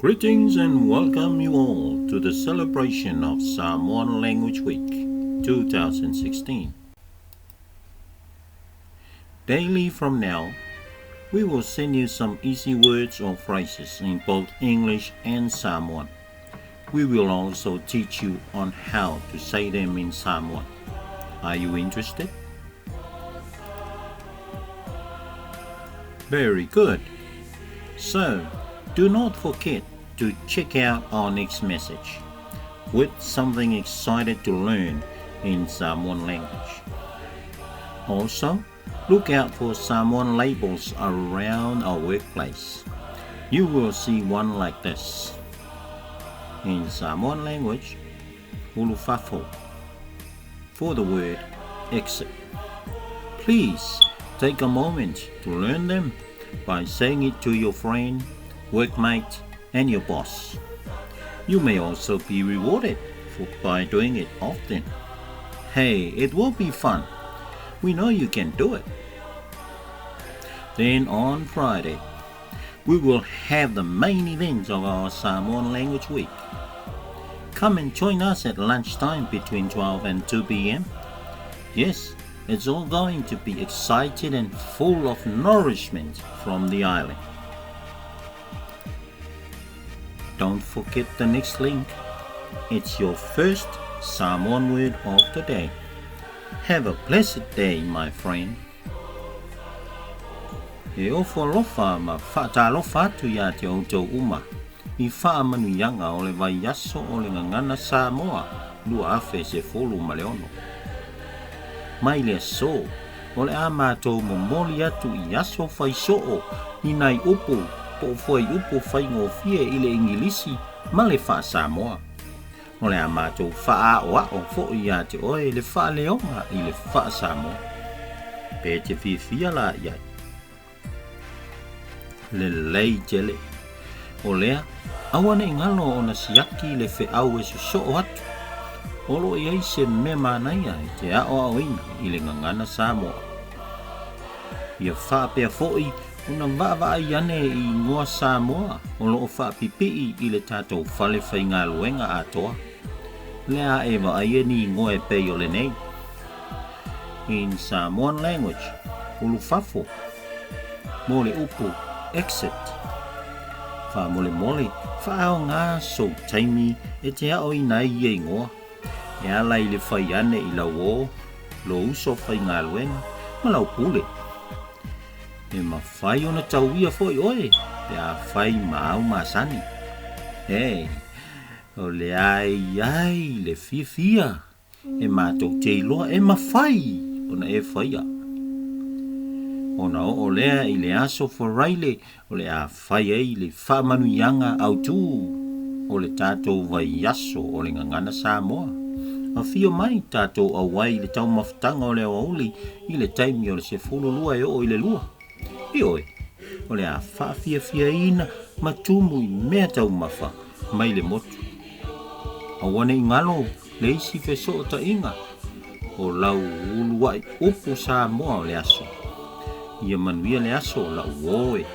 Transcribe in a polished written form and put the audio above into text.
Greetings and welcome you all to the celebration of Samoan Language Week 2016. Daily from now, we will send you some easy words or phrases in both English and Samoan. We will also teach you on how to say them in Samoan. Are you interested? Very good. So, do not forget to check out our next message with something excited to learn in Samoan language. Also, look out for Samoan labels around our workplace. You will see one like this. In Samoan language, ulufafo, for the word exit. Please take a moment to learn them by saying it to your friend, workmate, and your boss. You may also be rewarded for, by doing it often. Hey, it will be fun. We know you can do it. Then on Friday, we will have the main event of our Samoan Language Week. Come and join us at lunchtime between 12 and 2 p.m. Yes, it's all going to be excited and full of nourishment from the island. Don't forget the next link. It's your first Samoan word of the day. Have a blessed day, my friend. E ofo alofa ma faatalofa atu iā te outou uma i faamanuiaga o le Vaiaso o le Gagana Samoa 2016. Mai le aso, o le a matou momoli atu i aso faisoo ni nai upu po o fuaiupu faigofie i le Igilisi ma le faa-Samoa. O le a matou faaaoao foi iā te oe le faaleoga i le faa-Samoa. Pe te fiafia la i ai. Lelei tele. O lea, aua ne i galo ona siaki le feau e sosoo atu. O lo o i ai se mea manaia e te aoaoina i le gagana Samoa. Ia faapea foi ona vaavaai ane i igoa Samoa o lo o faapipii i le tatou fale faigaluega atoa. Lea e vaai e ni igoa e pei o lenei. In Samoan language, ulufafo, mo le upu exit. Faamolemole, faaaoga sou taimi e te aoina ai ia igoa. E ala i le fai ane i lau ō, lou uso faigaluega, ma lau pule. E mafai ona tauia foi oe pe a fai ma au masani. E, o le a e i ai le fiafia e matou te iloa e mafai ona e faia. Ona oo lea i le aso Faraile o le a fai ai le faamanuiaga autu o le tatou vaiaso o le Gagana Samoa. Afio mai tatou auai i le taumafataga o le aoauli i le taimi o le 12 e oo i le 2. Ioe, o le a faafiafiaina ma tumu i mea taumafa mai le motu. Aua ne i galo le isi fesootaiga o lau uluai upu Samoa o le aso. Ia manuia le aso lau oe.